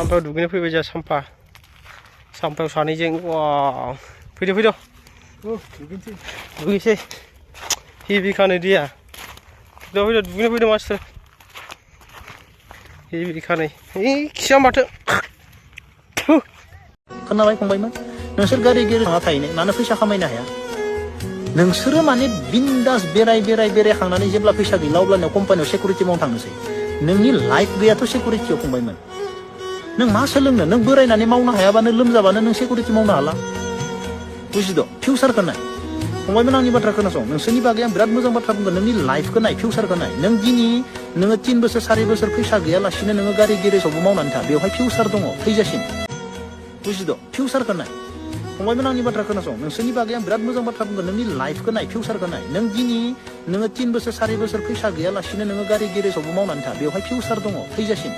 सामफायाव दुगैनो फैबाय जोंहा सामफायाव सानैजों वाव फैदो दुगैसै हेभिखानो दैया फैदो दुगैनो फैदो मानसिफोर हेभिखानै खिया माथो खोनाबाय फंबायमोन नोंसोर गारि गेरेजआव थाहैनो मानो फैसा खामायनो हाया नोंसोरो माने बिन्दास बेरायखांनानै जेब्ला फैसा गैला अब्लानो कम्पानियाव सिकिउरिटि मावनो थांनोसै नोंनि लाइफ गैयाथ' सिकिउरिटियाव फंबायमोन नों मा सोलोंनो नों बोरायनानै मावनो हायाबानो लोमजाबानो नों सिकिउरिटि मावनो हाला बुजिद' फिउचारखौ नाय फंबायमोन आंनि बाथ्रा खोनासं नोंसोरनि बागै आं बिराद मोजां बाथ्रा बुंगोन नोंनि लाइफखौ नाय फिउचारखौ नाय नों दिनै नोङो 3 बोसोर 4 बोसोर फैसा गैयालासिनो नोङो गारि गेरेजावबो मावनानै था बेवहाय फिउचार दङ थैजासिम बुजिद' फिउचारखौ नाय फंबायमोन आंनि बाथ्रा खोनासं नोंसोरनि बागै आं बिराद मोजां बाथ्रा बुंगोन नोंनि लाइफखौ नाय फिउचारखौ नाय नों दिनै नोङो 3 बोसोर 4 बोसोर फैसा गैयालासिनो नोङो गारि गेरेजावबो मावनानै था बेवहाय फिउचार दङ थैजासिम